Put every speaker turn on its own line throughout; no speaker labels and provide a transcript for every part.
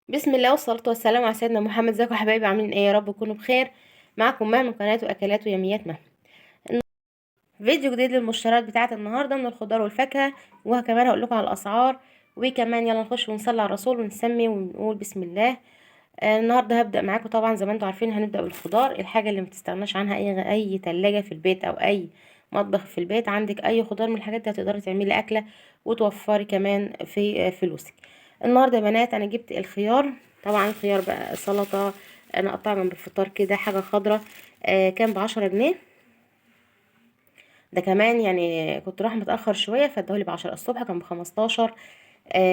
بسم الله والصلاة والسلام على سيدنا محمد. ازيكم يا حبايبي؟ عاملين ايه؟ يا رب تكونوا بخير. معاكم مها من قناة واكلات ويوميات مها. فيديو جديد للمشتريات بتاعه النهارده من الخضار والفاكهه، وكمان هقول لكم على الاسعار، وكمان يلا نخش ونصلي على الرسول ونسمي ونقول بسم الله. النهارده هبدا معاكم طبعا زي ما انتم عارفين، هنبدا بالخضار، الحاجة اللي ما تستغناش عنها اي تلاجة في البيت او اي مطبخ في البيت. عندك اي خضار من الحاجات دي هتقدري تعملي اكله وتوفري كمان في فلوسك. النهارده يا بنات انا جبت الخيار، طبعا الخيار بقى سلطة، انا قطعه جنب الفطار كده، حاجة خضراء. كان ب10 جنيه، ده كمان يعني كنت رايحة متاخر شوية فاداهولي ب10 الصبح، كان ب15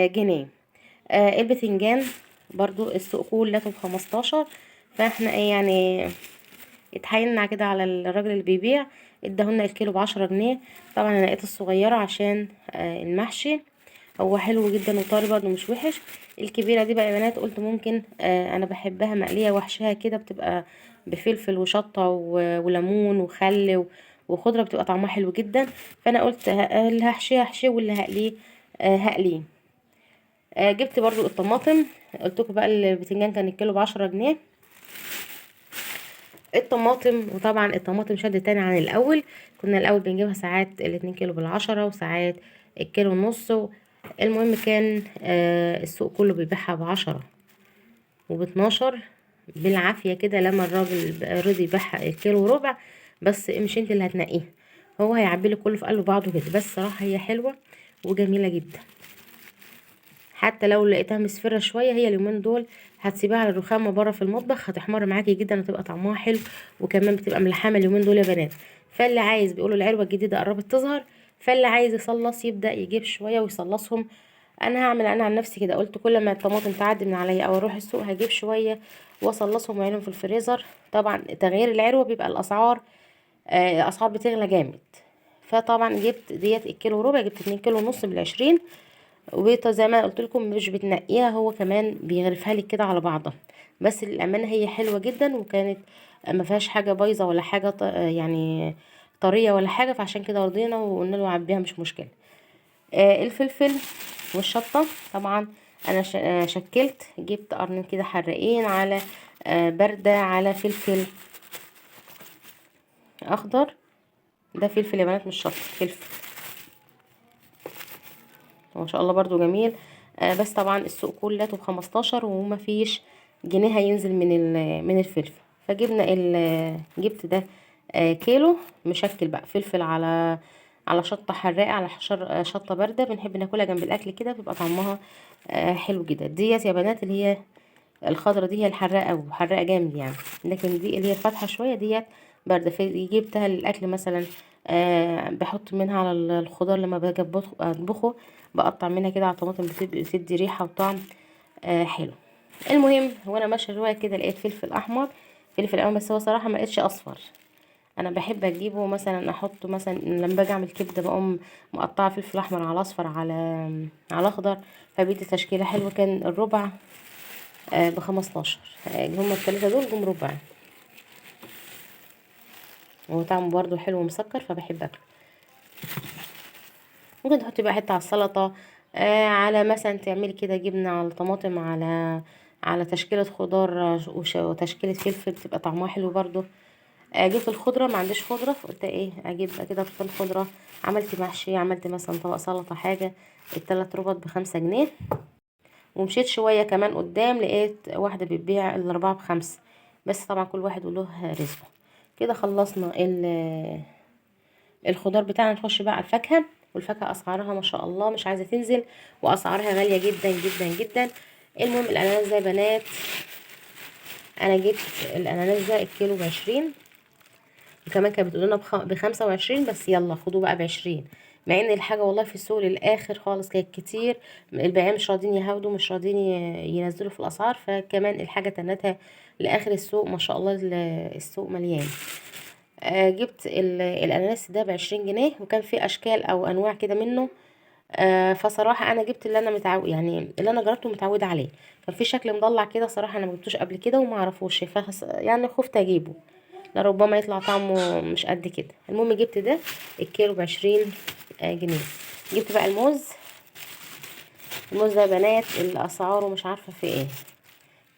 جنيه. البتنجان برضو السوق كله ب15، فاحنا ايه يعني اتحايلنا كده على الراجل اللي بيبيع، اداهولنا الكيلو ب10 جنيه. طبعا انا لقيت الصغيرة عشان المحشي، هو حلو جدا وطري برضو مش وحش. الكبيرة دي بقى يا بنات قلت ممكن، انا بحبها مقلية وحشها كده، بتبقى بفلفل وشطه وليمون وخل وخضره، بتبقى طعمها حلو جدا. فانا قلت اللي هحشيها هحشيه واللي هقليه، هقليه. جبت برضو الطماطم، قلت لكم بقى البتنجان كان الكيلو ب10 جنيه. الطماطم، وطبعا الطماطم شد تاني عن الاول، كنا الاول بنجيبها ساعات الاتنين كيلو بالعشرة وساعات الكيلو ونص. المهم كان السوق كله بيبيعها ب10 وباتناشر بالعافية كده، لما الراجل رضي يبيعها الكيلو وربع، بس مش انت اللي هتنقيه، هو هيعبيلك كله في قلب بعضه كده. بس صراحة هي حلوة وجميلة جدا، حتى لو لقيتها مصفرة شوية، هي اليومين دول هتسيبيها على الرخامة بره في المطبخ هتحمر معاكي جدا وتبقى طعمها حلو، وكمان بتبقى ملحمة اليومين دول يا بنات. فاللي عايز، بيقولوا العروة الجديدة قربت تظهر، فاللي عايز يصلص يبدأ يجيب شوية ويصلصهم. انا هعمل انا عن نفسي كده، قلت كل ما الطماطم تعدي من عليا او اروح السوق هجيب شوية واصلصهم واعينهم في الفريزر. طبعا تغيير العروة بيبقى الاسعار بتغلى جامد. فطبعا جبت ديت الكيلو وربع، جبت اتنين كيلو ونص بالعشرين، وزي ما قلت لكم مش بتنقيها، هو كمان بيغرفها لك كده على بعضها. بس للامانة هي حلوة جدا، وكانت ما فيهاش حاجة بايظة ولا حاجة يعني طرية ولا حاجة، فعشان كده رضينا وقلنا له عبيها مش مشكلة. الفلفل والشطه، طبعا انا شكلت، جبت قرنين كده حراقين على باردة على فلفل اخضر، ده فلفل يا بنات مش شطه، فلفل ما شاء الله برضو جميل. بس طبعا السوق كله ب15 وما فيش جنيه هينزل من الفلفل. فجبنا جبت ده، كيلو مشكل بقى، فلفل على شطه حراقه على شطه باردة، بنحب ناكلها جنب الاكل كده، بيبقى طعمها حلو جدا. ديت يا بنات اللي هي الخضرة دي هي الحراقه، وحراقه جامد يعني، لكن دي اللي هي فاتحة شوية ديت باردة. فجبتها للاكل مثلا، بحط منها على الخضار لما باجي اطبخه، بقطع منها كده على الطماطم، بتدي ريحه وطعم، حلو. المهم وانا ماشية شوية كده لقيت فلفل احمر، فلفل احمر، بس هو صراحة ما لقيتش اصفر. انا بحب اجيبه مثلا احطه مثلا لما باجي اعمل كبده، بقوم مقطعه فلفل احمر على اصفر على اخضر، فبيدي تشكيله حلوة. كان الربع، ب15، هما التلاتة دول جم ربع، وطعمه برضو حلو ومسكر، فبحب اكله. ممكن تحطي بقى حتة على السلطة، على مثلا تعملي كده جبنه على طماطم على تشكيله خضار وتشكيله فلفل، بتبقى طعمها حلو برضو. جبت الخضرة، ما عنديش خضرة، فقلت ايه اجيب بقى كده طبقين خضرة، عملت محشي، عملت مثلا طبق سلطة حاجة. التلات ربط ب5 جنيه. ومشيت شوية كمان قدام لقيت واحدة بتبيع الاربعة ب5، بس طبعا كل واحد وله رزقه. كده خلصنا الخضار بتاعنا. نخش بقى على الفاكهة، والفاكهه اسعارها ما شاء الله مش عايزه تنزل، واسعارها غالية جدا جدا جدا. المهم الاناناس ده يا بنات، انا جبت الاناناس ده الكيلو ب20، وكمان كانت بتقول لنا ب25، بس يلا خدوه بقى ب20، مع ان الحاجة والله في السوق للاخر خالص كانت كتير، البياعين مش راضيين يهاودوا، مش راضيين ينزلوا في الاسعار، فكمان الحاجة تنتها لاخر السوق ما شاء الله، السوق مليان. جبت الاناناس ده ب20 جنيه، وكان في اشكال او انواع كده منه. فصراحة انا جبت اللي انا متعو-، يعني اللي انا جربته ومتعوده عليه. كان في شكل مضلع كده، صراحة انا ما جبتوش قبل كده وما اعرفوش، خفت اجيبه لربما يطلع طعمه مش قد كده. المهم جبت ده الكيلو ب20، جنيه. جبت بقى الموز، الموز ده يا بنات اللي اسعاره مش عارفه في ايه.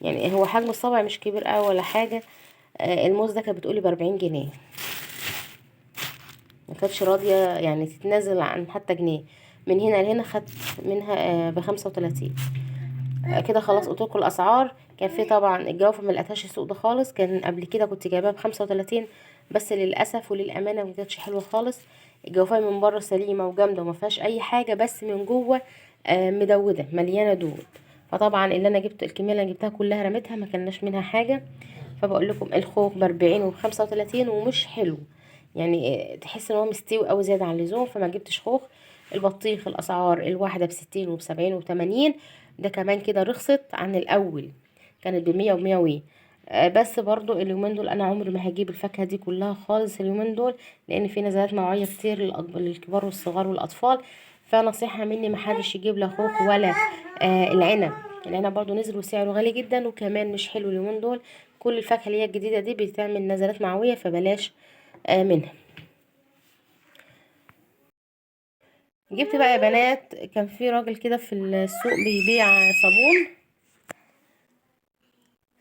يعني هو حجم الصابع مش كبير قوي ولا حاجة. الموز ده كانت بتقولي ب40 جنيه، ما كانتش راضية يعني تتنازل عن حتى جنيه. من هنا لهنا خدت منها ب35. كده خلاص قلت لكم الاسعار. كان في طبعا الجوافه ما لقيتهاش السوق ده خالص، كان قبل كده كنت جايباها ب35، بس للاسف وللامانة ما كانتش حلوة خالص. الجوافه من بره سليمة وجامده وما فيهاش اي حاجة، بس من جوه مدوده مليانة دود. فطبعا اللي انا جبت الكمية اللي انا جبتها كلها رميتها، ما كلناش منها حاجة. فبقول لكم الخوخ ب40 وب35 ومش حلو، يعني تحس ان هو مستوي قوي زيادة عن اللزوم، فما جبتش خوخ. البطيخ الاسعار الواحدة ب60 وب70 وب80، ده كمان كده رخصت عن الاول، كانت ب100 ومية وي. بس برضو اليومين دول انا عمري ما هجيب الفاكهة دي كلها خالص اليومين دول، لان في نزلات نوعية كتير للكبار والصغار والاطفال. فنصيحه مني ما حدش يجيب لا خوخ ولا العنب. العنب برضو نزل وسعره غالي جدا، وكمان مش حلو اليومين دول. كل الفاكهة اللي هي الجديدة دي بتعمل نزلات معويه، فبلاش منها. جبت بقى يا بنات، كان في راجل كده في السوق بيبيع صابون،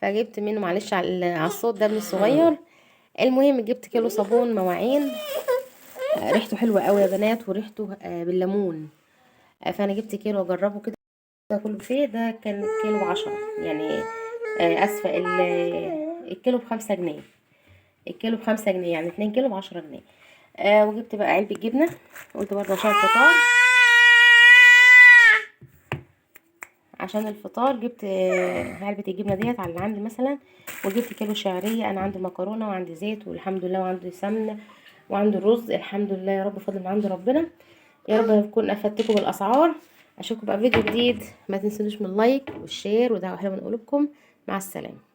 فجبت منه، معلش على الصوت ده ابني الصغير. المهم جبت كيلو صابون مواعين، ريحته حلوة قوي يا بنات، وريحته بالليمون. فانا جبت كيلو اجربه كده كله فيه. ده كان كيلو 10 يعني، اسفه، الكيلو ب5 جنيه، الكيلو ب5 جنيه، يعني 2 كيلو ب10 جنيه. وجبت بقى علبة جبنه، قلت برضه عشان الفطار، عشان الفطار جبت علبة الجبنة ديت على اللي عندي مثلا. وجبت كيلو شعرية، انا عندي مكرونه وعندي زيت والحمد لله، وعندي سمنه وعندي رز الحمد لله يا رب، فضل من عند ربنا. يا رب اكون افدتكم بالاسعار. اشوفكم بقى فيديو جديد، ما تنسونيش من ال like وال share ودعوة حلوة من قلوبكم. مع السلامة.